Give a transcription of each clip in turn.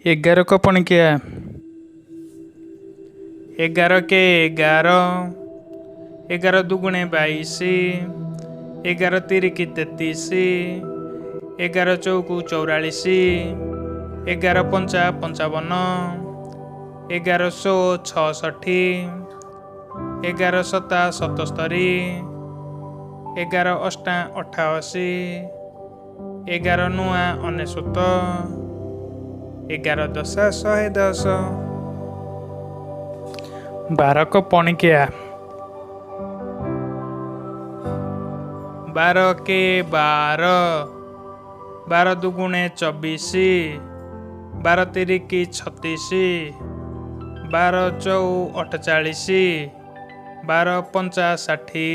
11 କ ପଣିକିଆ। 11 କେ 11, 11 ଦୁଗୁଣେ 22, 11 ତିରିକି 33, 11 ଚଉକୁ 44, 11 ପଞ୍ଚା 55, 11 ଶୋ 66, 11 ସତା 77, 11 ଅଷ୍ଟା 88, 11 ନୂଆ 99, 11 ଦଶା 110। 12 କ ପଣିକିଆ। 12 କେ 12, 12 ଦୁଗୁଣେ 24, 12 ତିରିକି 36, 12 ଚଉ 48, 12 ପଞ୍ଚା 60,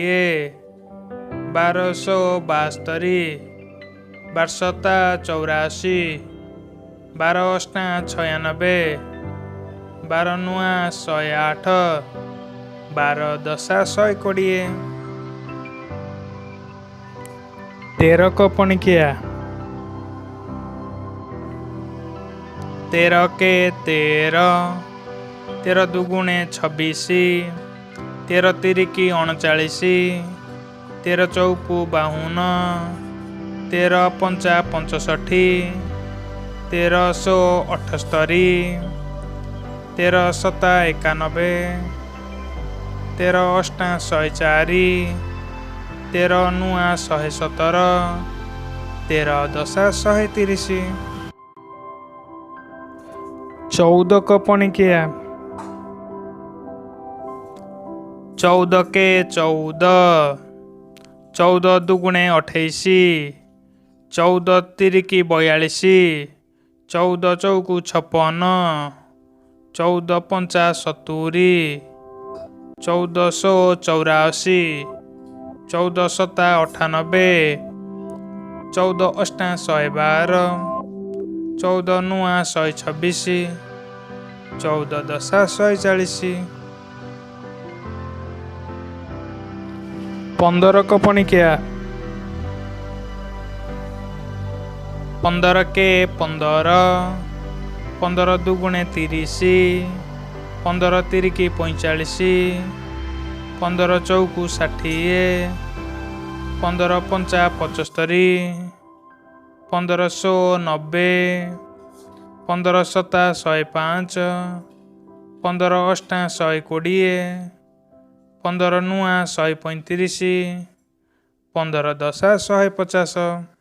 1272, 12 ସତା 84, 12 ଅଷ୍ଟା 96, 12 ନୂଆ 108, 12 ଦଶା 120। 13 କ ପଣିକିଆ। 13 କେ 13, 13 ଦୁଗୁଣେ 26, 13 ତିରିକି 39, 13 ଚଉକୁ 52, 13 ପଞ୍ଚା 65, 1378, 13 ସତା 91, 13 ଅଷ୍ଟା 104, 13 ନୂଆ 117, 13 ଦଶା 130। 14 କ ପଣିକିଆ। 14 କେ 14, 14 ଦୁଗୁଣେ 28, 14 ତିରିକି 42, 14 ଚଉକୁ 56, 14 ପଞ୍ଚା 70, 1484, 14 ସତା 98, 14 ଅଷ୍ଟା 112, 14 ନୂଆ 126, 14 ଦଶା 140। 15 କ ପଣିକିଆ। 15 କେ 15, 15 ଦୁଗୁଣେ 30, 15 ତିରିକି 45, 15 ଚଉକୁ 60, 15 ପଞ୍ଚା 75, 1590, 15 ସତା 105, 15 ଅଷ୍ଟା 120, 15 ନୂଆ 135, 15 ଦଶା 150।